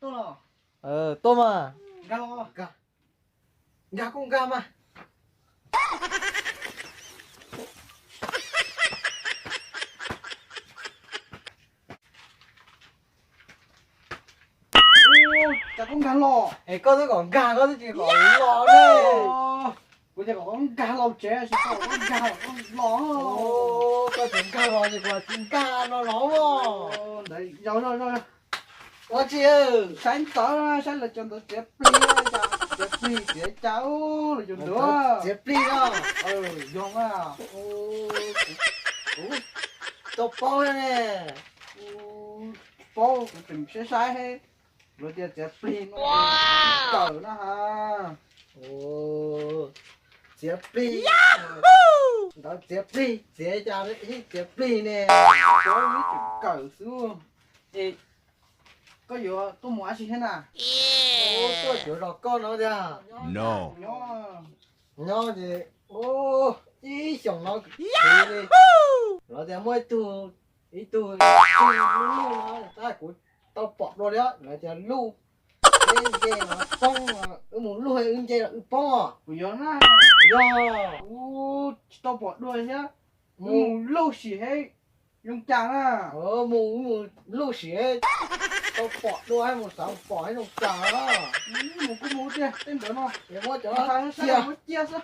Tuaj los. Tuaj mas. Nkag los. Nkag, nkag kuj nkag mas. Cas koj nkag los? Es koj twb kom nkag koj twb tsis kom los ne. Kuv tias kom koj nkag los tsev, tsis kom koj nkag los koj los. Koj tseem nkag los ces kuv tsis nkag no los. Ntawd yog, yog, yog. Ua tsi? Saib ntawd, saib lawv cov ntawd txiav plig, txiav plig txiav cas lawv cov ntawd txiav plig no. Yog mas. Kuv tau paub ne. Paub, kuv tseem saib saib, lawv tias txiav plig no tsis kawm na ha. Txiav plig, ntawd txiav plig, txiav cas yeej txiav plig ne. Cov tseem kawm xwb. Es koj yuav tuaj mus dab tsi thiab na? Tuaj cuav zos koj no tiag. Nyob ces ib xyoos no li, lawv tias muaj ib tug, ib tug luj luj no, tab kuv tau pom dua li, lawv tias luj, nce los poob, wb mus luj wb nce los wb poob os. Kuv yuav na. Yog. Kuv tsis tau pom dua thiab. Mus luj sim thiab zoo cas na. Mus, mus luj sim, tau pom dua mus xav pom thiab zoo cas. Mus kuj mus tiag, tej ntawd no es muab cov cia xwb.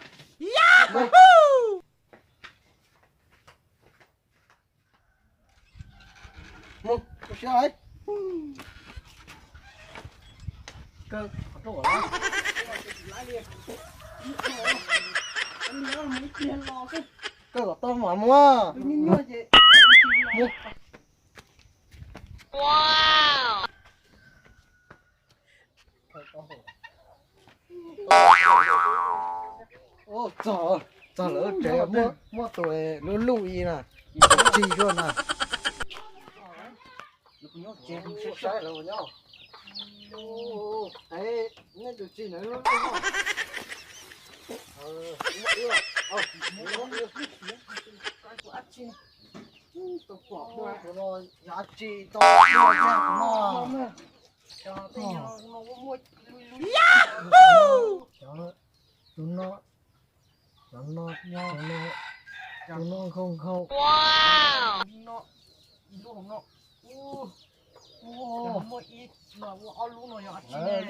Mus, mus siab lawm. Kawg kom tau mam mus. Txog, txog lawv tsev, muaj tus luj luj i na, tsis zuag na. Saib lawv nyob. Nej tus txiv na, luj luj no. Tus no yog tsis tau luj, tus no. Tus no, tus no, tus no nkhaus nkhaus. Muaj ib, muaj ob lub no yog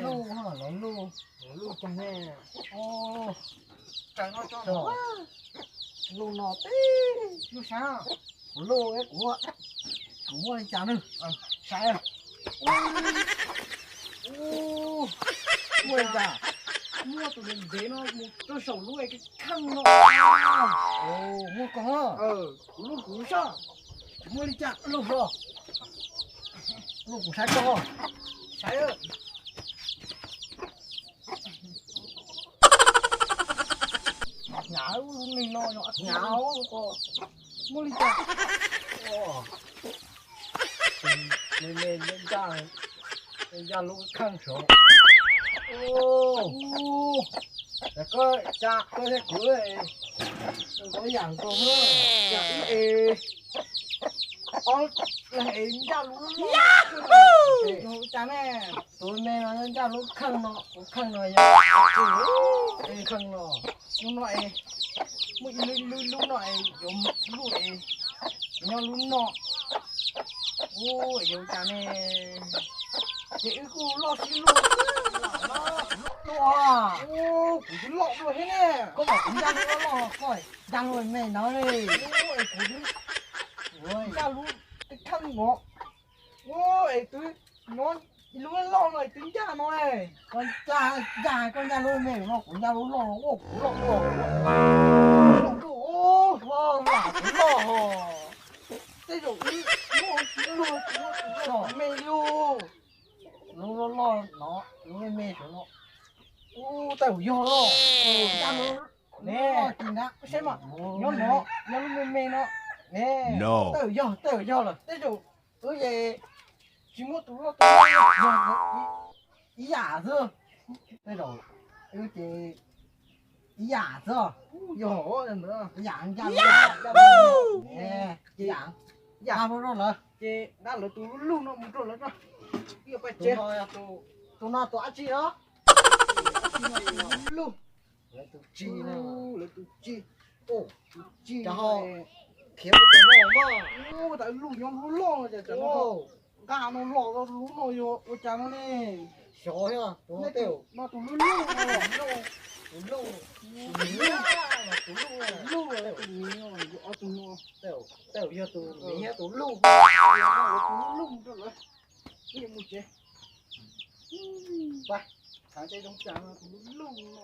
lub, lub, lub cag ne. Lub no tib, lub sab, kuv lub, kuv, kuv muaj li cas na. Saib, muaj li cas? Muaj tus ntev ntev no mus rau saum lub kheej no. Muaj koj, kuv lub kuv sab, kuv muaj li cas lub hlo. Lub kuv saib koj, saib. Hnyav lub neeg no, hnyav muaj li cas. Me me, ncaj lub kheej saud. Koj, koj thiab kuv, koj yam nkaus, yam ib es ob leeg es ncaj lub no. Tus me no ncaj lub kheej no, kuv kheej no yog kheej no, lub no es muaj ib lub, lub no es yuav luj es nyob lub no. Ua yuav cas ne? Ces wb kuj loj sib luag, loj dua. Kuv twb loj dua thiab ne. Koj kom kuv ncaj lub loj loj, koj ncaj lub me no li. Kuv ncaj lub kheej no. Es twb nyob ib lub loj no es twb ncaj no. Koj ncaj, ncaj koj ncaj lub me no, kuv ncaj lub loj no, ua kuv loj dua. Loj dua, loj, kuv loj. Tej zaum wb loj sib luag, kuv loj me li. Lub loj loj no, lub me me saud no. Ub, tej zaum yog los. Ncaj lub ne, loj kis ntag, saib mas, nyob no, nyob lub me me no ne. Tej zaum yog, tej zaum yog lawm, tej zaum wb ces tsis muaj tus loj tus me, yog ib yam xwb. Tej zaum wb ces ib yam xwb. Yog ib yam ncaj, ncaj, ncaj, ncaj rau lawv. Ces nqa lawv tus lub lug no mus rau lawv tso. Tus no, tus no tus dab tsi no? Lub, lawv tus tsi no, lawv tus tsi. Tus tsi, khiav mus tus no mas. Ua tas lub nyob lub loj no cas, nqa no los lub no yog ua cas no ne? Xyov, tus no tus lub lub, tus lub, tus lub, tus lub, tus miv, ob tug no. Tej zaum yog tus miv thiab tus lub, tus lub loj rau lawv. Mus tsev, thav tej zoo cas no tus lub loj no.